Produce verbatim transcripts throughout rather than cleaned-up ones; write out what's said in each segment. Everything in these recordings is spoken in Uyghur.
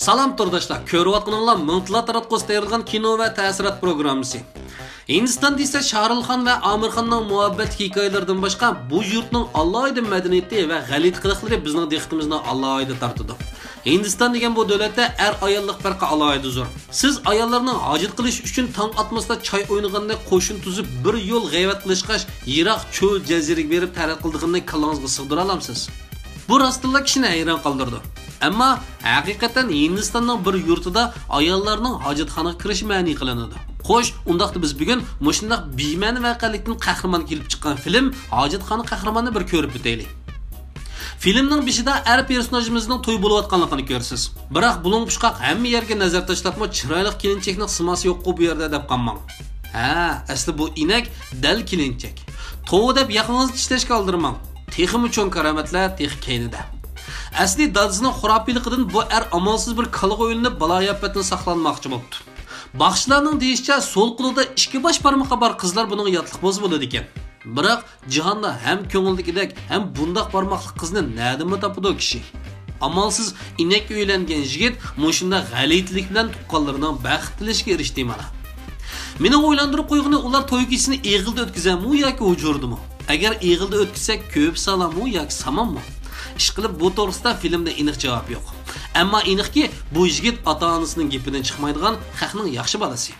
سالام تورداشلار، كۆرۈۋاتقىنىڭلار مىڭ تىللار تاراتقۇسى تەييارلىغان كىنو ۋە تەسىرات پروگراممىسى. ھىندىستان دېسە شاھرۇخ خان ۋە ئامىر خاننىڭ مۇھەببەتلىك ھېكايىلىرىدىن باشقا بۇ يۇرتنىڭ ئالاھىدە مەدەنىيىتى ۋە غەلىتە قىلىقلىرى بىزنىڭ دىققىتىمىزنى ئالاھىدە تارتىدۇ. ھىندىستان دېگەن بۇ دۆلەتتە ئەر-ئاياللىق پەرقى ئالاھىدە زور. سىز ئاياللارنىڭ ھاجەت قىلىش ئۈچۈن تاڭ ئاتماستا چاي ئوينىغاندەك قوشۇن تۈزۈپ بىر يول غەيۋەت قىلىشقاچ يىراق چۆل جەزىرىگە بېرىپ تەرەت قىلىدىغىنىنى كاللاڭىزغا سىغدۇرالامسىز؟ بۇ راستتىنلا كىشىنى ھەيران قالدۇرىدۇ. ئەمما ھەقىقەتەن ھىندىستاننىڭ بىر يۇرتىدا ئاياللارنىڭ ھاجەتخانىغا كىرىشى مەنئى قىلىنىدۇ. خوش، ئۇنداقتا بىز بۈگۈن مۇشۇنداق بىمەنە ۋەقەلىكتىن قەھرىمان كېلىپ چىققان فىلىم ھاجەتخانا قەھرىمانىنى بىر كۆرۈپ ئۆتەيلى. فىلىمنىڭ بېشىدا ئەر پېرسوناژىمىزنىڭ توي بولۇۋاتقانلىقىنى كۆرىسىز. بىراق بۇلۇڭ-پۇچقاق ھەممە يەرگە نەزەر تاشلاپمۇ چىرايلىق كېلىنچەكنىڭ سىماسى يوققۇ بۇ يەردە دەپ قالماڭ. ھە، ئەسلى بۇ ئىنەك دەل كېلىنچەك. توۋا دەپ ياقىڭىزنى چىشلەشكە ئالدىرىماڭ. تېخىمۇ چوڭ كارامەتلەر تېخى كەينىدە. ئەسلى دادىسىنىڭ خۇراپىيلىقىدىن بۇ ئەر ئامالسىز بىر كالىغا ئۆيلىنىپ بالايىئاپەتتىن ساقلانماقچى بوپتۇ. باخشىلارنىڭ دېيىشىچە، سول قولىدا ئىككى باش بارمىقى بار قىزلار بۇنىڭغا ياتلىق بولسا بولىدىكەن. بىراق جاھاندا ھەم كۆڭۈلدىكىدەك، ھەم بۇنداق بارماقلىق قىزنى نەدىنمۇ تاپىدۇ كىشى؟ ئامالسىز ئىنەك ئۆيلەنگەن يىگىت مۇشۇنداق غەلىتىلىك بىلەن تۇغقانلىرىنىڭ بەخت تىلىشىگە ئېرىشتى مانا. مېنىڭ ئويلاندۇرۇپ قويغىنى، ئۇلار توي كېچىسىنى ئېغىلدا ئۆتكۈزەرمۇ ياكى ھۇجرىدىمۇ؟ ئەگەر ئېغىلدا ئۆتكۈزسە، كۆپ سالاممۇ ياكى سامانمۇ؟ ئىشقىلىپ، بۇ توغرىسىدا فىلىمدا ئېنىق جاۋاب يوق. ئەمما ئېنىقكى، بۇ يىگىت ئاتا-ئانىسىنىڭ گېپىدىن چىقمايدىغان خەقنىڭ ياخشى بالىسى.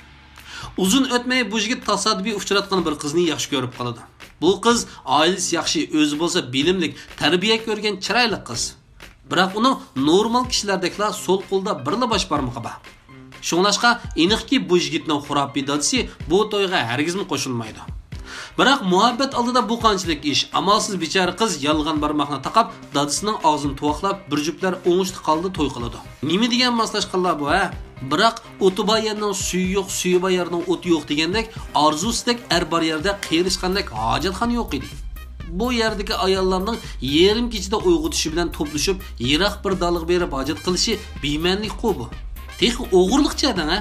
ئۇزۇن ئۆتمەي بۇ يىگىت تاسادىپىي ئۇچراتقان بىر قىزنى ياخشى كۆرۈپ قالىدۇ. بۇ قىز ئائىلىسى ياخشى، ئۆزى بولسا بىلىملىك، تەربىيە كۆرگەن چىرايلىق قىز. بىراق ئۇنىڭ نورمال كىشىلەردەكلا سول قولىدا بىرلا باش بارمىقى بار. شۇڭلاشقا ئېنىقكى، بۇ يىگىتنىڭ خۇراپىي دادىسى بۇ تويغا ھەرگىزمۇ قوشۇلمايدۇ. بىراق مۇھەببەت ئالدىدا بۇ قانچىلىك ئىش؟ ئامالسىز بىچارە قىز يالغان بارماقنى تاقاپ، دادىسىنىڭ ئاغزىنى تۇۋاقلاپ، بىر جۈپلەر ئوڭۇشلۇق ھالدا توي قىلىدۇ. نېمە دېگەن ماسلاشقانلار بۇ، ھە؟ بىراق ئوتى بار يەرنىڭ سۈيى يوق، سۈيى بار يەرنىڭ ئوتى يوق دېگەندەك، ئارزۇسىدەك ئەر بار يەردە قېرىشقاندەك ھاجەتخانا يوق ئىدى. بۇ يەردىكى ئاياللارنىڭ يېرىم كېچىدە ئويغىتىشى بىلەن توپلىشىپ، يىراق بىر دالغا بېرىپ ھاجەت قىلىشى بىمەنىلىكقۇ بۇ. تېخى ئوغرىلىقچە دەڭ، ھە؟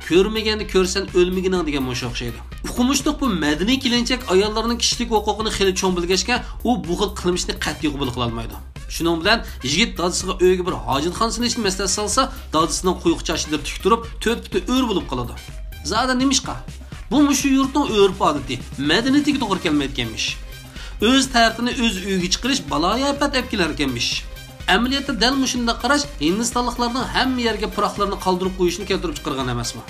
كۆرمىگەننى كۆرسەن ئۆلمىگىنىڭ دېگەن مۇشۇ ئوخشايدۇ. ئوقۇمۇشلۇق بۇ مەدەنىي كېلىنچەك ئاياللارنىڭ كىشىلىك ھوقۇقىنى خېلى چوڭ بىلگەچكە، ئۇ بۇ خىل قىلمىشنى قەتئىي قوبۇل قىلالمايدۇ. شۇنىڭ بىلەن يىگىت دادىسىغا ئۆيگە بىر ھاجەتخانا سېلىشنى مەسلىھەت سالسا، دادىسىنىڭ قۇيۇق چاچلىرى تىك تۇرۇپ، تۆت پۇتى ئۆرە بولۇپ قالىدۇ. زادى نېمىشقا؟ بۇ مۇشۇ يۇرتنىڭ ئۆرپ-ئادىتى، مەدەنىيىتىگە توغرا كەلمەيدىكەنمىش. ئۆز تەرىتىنى ئۆز ئۆيىگە چىقىرىش بالايىئاپەت ئەپ كېلەركەنمىش. ئەمەلىيەتتە دەل مۇشۇنداق قاراش ھىندىستانلىقلارنىڭ ھەممە يەرگە پۇراقلىرىنى قالدۇرۇپ قويۇشىنى كەلتۈرۈپ چىقارغان ئەمەسمۇ؟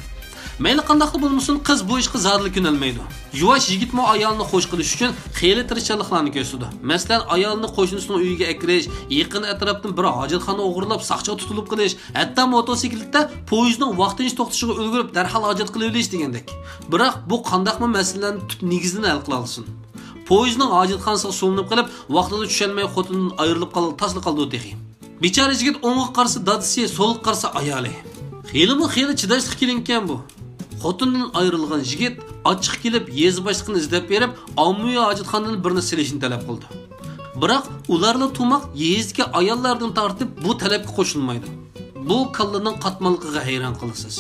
مەيلى قانداقلا بولمىسۇن، قىز بۇ ئىشقا زادىلا كۆنەلمەيدۇ. يۇۋاش يىگىتمۇ ئايالىنى خوش قىلىش ئۈچۈن خېلى تىرىشچانلىقلارنى كۆرسىتىدۇ. مەسىلەن، ئايالىنى قوشنىسىنىڭ ئۆيىگە ئەكىرىش، يېقىن ئەتراپتىن بىر ھاجەتخانا ئوغرىلاپ ساقچىغا تۇتۇلۇپ قېلىش، ھەتتا موتوسىكلىتتا پويىزنىڭ ۋاقتىنچە توختىشىغا ئۈلگۈرۈپ، دەرھال ھاجەت قىلىۋېلىش دېگەندەك. بىراق بۇ قانداقمۇ مەسىلىلەرنى تۈپ نېگىزىدىن ھەل قىلالىسۇن؟ پويىزنىڭ ھاجەتخانىسىغا سولىنىپ قېلىپ، ۋاقتىدا چۈشەنمەي خوتۇنىدىن ئايرىلىپ قال-، تاسلا قالىدۇ تېخى. بىچارە يىگىت ئوڭغا قارىسا دادىسى، سولغا قارىسا ئايالى. خېلىمۇ خېلى چىداشلىق كېلىنكەن بۇ. خوتۇنىدىن ئايرىلغان يىگىت ئاچچىقى كېلىپ يېزا باشلىقىنى ئىزدەپ بېرىپ، ئاممىۋى ھاجەتخانىدىن بىرنى سېلىشنى تەلەپ قىلىدۇ. بىراق ئۇلارلا تۇماق يېزىدىكى ئاياللاردىن تارتىپ بۇ تەلەپكە قوشۇلمايدۇ. بۇ كاللىنىڭ قاتماللىقىغا ھەيران قالىسىز.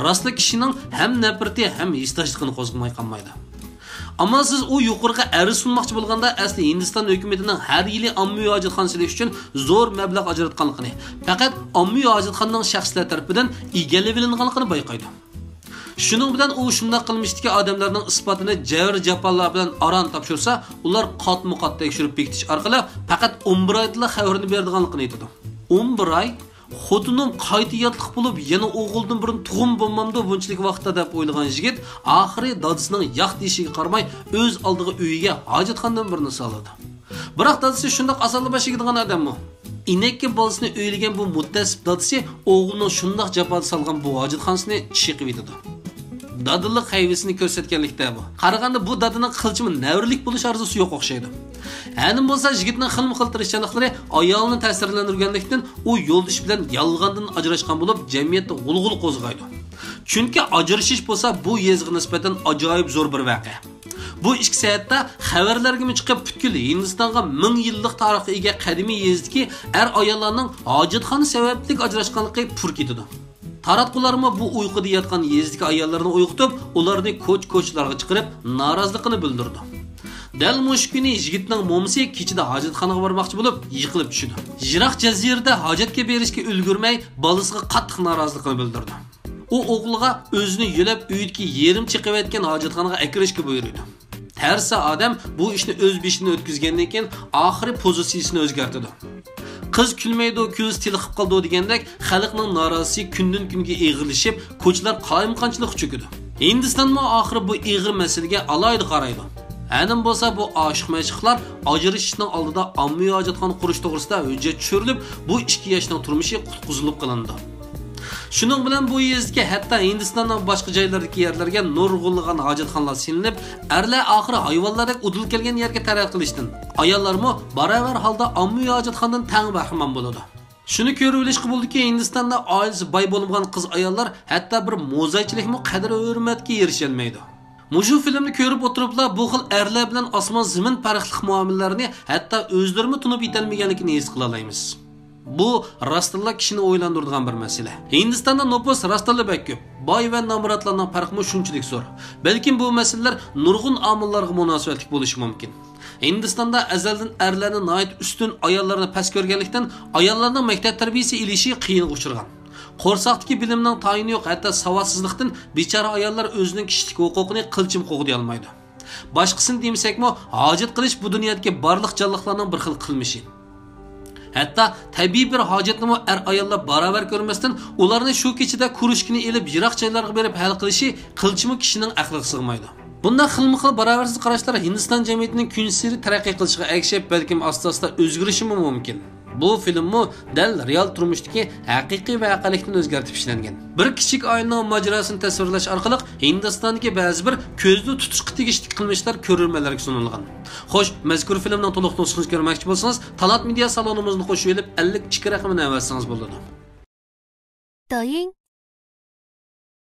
راستلا كىشىنىڭ ھەم نەپرىتى، ھەم ھېسداشلىقىنى قوزغىماي قالمايدۇ. ئامالسىز ئۇ يۇقىرىغا ئەرز سۇنماقچى بولغاندا، ئەسلى ھىندىستان ھۆكۈمىتىنىڭ ھەر يىلى ئاممىۋى ھاجەتخانا سېلىش ئۈچۈن زور مەبلەغ ئاجراتقانلىقىنى، پەقەت ئاممىۋى ھاجەتخانىنىڭ شەخسلەر تەرىپىدىن ئىگىلىۋېلىنغانلىقىنى بايقايدۇ. شۇنىڭ بىلەن ئۇ شۇنداق قىلمىشتىكى ئادەملەرنىڭ ئىسپاتىنى جەۋر-جاپالار بىلەن ئاران تاپشۇرسا، ئۇلار قاتمۇ قات تەكشۈرۈپ بېكىتىش ئارقىلىق پەقەت ئون بىر ئايدىلا خەۋىرىنى بېرىدىغانلىقىنى ئېيتىدۇ. ئون بىر ئاي؟ خوتۇنۇم قايتا ياتلىق بولۇپ، يەنە ئوغۇلدىن بۇرۇن تۇغۇم بولمامدۇ بۇنچىلىك ۋاقىتتا دەپ ئويلىغان يىگىت ئاخىرى دادىسىنىڭ ياق دېيىشىگە قارىماي، ئۆز ئالدىغا ئۆيىگە ھاجەتخانىدىن بىرنى سالىدۇ. بىراق دادىسى شۇنداق ئاسانلا باش ئېگىدىغان ئادەممۇ؟ ئىنەككە بالىسىنى ئۆيلىگەن بۇ مۇتتەسىپ دادىسى ئوغلىنىڭ شۇنداق جاپادا سالغان بۇ ھاجەتخانىسىنى چېقىۋېتىدۇ. دادىلىق ھەيۋىسىنى كۆرسەتكەنلىكتە بۇ. قارىغاندا بۇ دادىنىڭ قىلچىمۇ نەۋرىلىك بولۇش ئارزۇسى يوق ئوخشايدۇ. ھەنىمۇ بولسا يىگىتنىڭ خىلمۇ خىل تىرىشچانلىقلىرى ئايالىنى تەسىرلەندۈرگەنلىكتىن، ئۇ يولدىشى بىلەن يالغاندىن ئاجراشقان بولۇپ، جەمئىيەتتە غۇلغۇلا قوزغايدۇ. چۈنكى ئاجرىشىش بولسا بۇ يېزىغا نىسبەتەن ئاجايىپ زور بىر ۋەقە. بۇ ئىككى سەئەتتە خەۋەرلەرگىمۇ چىقىپ، پۈتكۈل ھىندىستانغا مىڭ يىللىق تارىخقا ئىگە قەدىمىي يېزىدىكى ئەر-ئاياللارنىڭ ھاجەتخانا سەۋەبلىك ئاجراشقانلىقى پۇر كېتىدۇ. تاراتقۇلارمۇ بۇ ئۇيقۇدا ياتقان يېزىدىكى ئاياللارنى ئويغىتىپ، ئۇلارنى كوچا-كوچىلارغا چىقىرىپ، نارازىلىقىنى بىلدۈرىدۇ. دەل مۇشۇ كۈنى يىگىتنىڭ مومىسى كېچىدە ھاجەتخانىغا بارماقچى بولۇپ، يىقىلىپ چۈشىدۇ. يىراق جەزىرىدە ھاجەتكە بېرىشكە ئۈلگۈرمەي، بالىسىغا قاتتىق نارازىلىقىنى بىلدۈرىدۇ. ئۇ ئوغلىغا ئۆزىنى يۆلەپ، ئۆيدىكى يېرىم چېقىۋەتكەن ھاجەتخانىغا ئەكىرىشكە بۇيرۇيدۇ. تەرسا ئادەم بۇ ئىشنى ئۆز بېشىدىن ئۆتكۈزگەندىن كېيىن، ئاخىرى پوزىتسىيىسىنى ئۆزگەرتىدۇ. «قىز كۈلمەيدۇ، كۆزى تېلىقىپ قالىدۇ» دېگەندەك، خەلقنىڭ نارازىسى كۈندىن-كۈنگە ئېغىرلىشىپ، كوچىلار قايمىقانچىلىققا چۆكىدۇ. ھىندىستانمۇ ئاخىرى بۇ ئېغىر مەسىلىگە ئالاھىدە قارايدۇ. ھەدىم بولسا، بۇ ئاشىق-مەشۇقلار ئاجرىشىشنىڭ ئالدىدا ئاممىۋى ھاجەتخانا قۇرۇش توغرىسىدا ھۆججەت چۈشۈرۈلۈپ، بۇ ئىككى ياشنىڭ تۇرمۇشى قۇتقۇزۇلۇپ قېلىنىدۇ. شۇنىڭ بىلەن بۇ يېزىدىكى، ھەتتا ھىندىستاننىڭ باشقا جايلىرىدىكى يەرلەرگە نۇرغۇنلىغان ھاجەتخانىلار سېلىنىپ، ئەرلەر ئاخىرى ھايۋانلاردەك ئۇدۇل كەلگەن يەرگە تەرەت قىلىشتىن، ئاياللارمۇ باراۋەر ھالدا ئاممىۋى ھاجەتخانىدىن تەڭ بەھرىمەن بولىدۇ. شۇنى كۆرۈۋېلىشقا بولىدۇكى، ھىندىستاندا ئائىلىسى باي بولمىغان قىز-ئاياللار ھەتتا بىر موزايچىلىكمۇ قەدىر-ھۆرمەتكە ئېرىشەلمەيدۇ. مۇشۇ فىلىمنى كۆرۈپ ئولتۇرۇپلا، بۇ خىل ئەرلەر بىلەن ئاسمان-زېمىن پەرقلىق مۇئامىلىلەرنى ھەتتا ئۆزلىرىمۇ تونۇپ يېتەلمىگەنلىكىنى ھېس قىلالايمىز. بۇ راستتىنلا كىشىنى ئويلاندۇرىدىغان بىر مەسىلە. ھىندىستاندا نوپۇس راستتىنلا بەك كۆپ. باي ۋە نامراتلارنىڭ پەرقىمۇ شۇنچىلىك زور. بەلكىم بۇ مەسىلىلەر نۇرغۇن ئامىللارغا مۇناسىۋەتلىك بولۇشى مۇمكىن. ھىندىستاندا ئەزەلدىن ئەرلەرنى ناھايىتى ئۈستۈن، ئاياللارنى پەس كۆرگەنلىكتىن، ئاياللارنىڭ مەكتەپ تەربىيىسى ئېلىشى قىيىنغا ئۇچرىغان. قورساقتىكى بىلىمنىڭ تايىنى يوق، ھەتتا ساۋاتسىزلىقتىن بىچارە ئاياللار ئۆزىنىڭ كىشىلىك ھوقۇقىنى قىلچىمۇ قوغدىيالمايدۇ. باشقىسىنى دېمىسەكمۇ، ھاجەت قىلىش بۇ دۇنيادىكى بارلىق جانلىقلارنىڭ بىر خىل قىلمىشى. ھەتتا تەبىئىي بىر ھاجەتنىمۇ ئەر-ئاياللار باراۋەر كۆرمەستىن، ئۇلارنى شۇ كېچىدە كۇرۇشكىنى ئېلىپ، يىراق جايلارغا بېرىپ ھەل قىلىشى قىلچىمۇ كىشىنىڭ ئەقلىگە سىغمايدۇ. بۇنداق خىلمۇخىل باراۋەرسىز قاراشلار ھىندىستان جەمئىيىتىنىڭ كۈنسېرى تەرەققىي قىلىشىغا ئەگىشىپ، بەلكىم ئاستا-ئاستا ئۆزگىرىشىمۇ مۇمكىن. بۇ فىلىممۇ دەل رېئال تۇرمۇشتىكى ھەقىقىي ۋەقەلىكتىن ئۆزگەرتىپ ئىشلەنگەن. بىر كىچىك ئائىلىنىڭ ماجىراسىنى تەسۋىرلەش ئارقىلىق ھىندىستاندىكى بەزى بىر كۆزدە تۇتۇشقا تېگىشلىك قىلمىشلار كۆرۈرمەنلەرگە سۇنۇلغان. خوش، مەزكۇر فىلىمنىڭ تولۇق نۇسخىسىنى كۆرمەكچى بولسىڭىز، تالانت مېدىيا سالونىمىزنى قوشۇۋېلىپ، ئەللىك ئىككى رەقىمىنى ئەۋەتسىڭىز بولىدۇ. 抖音、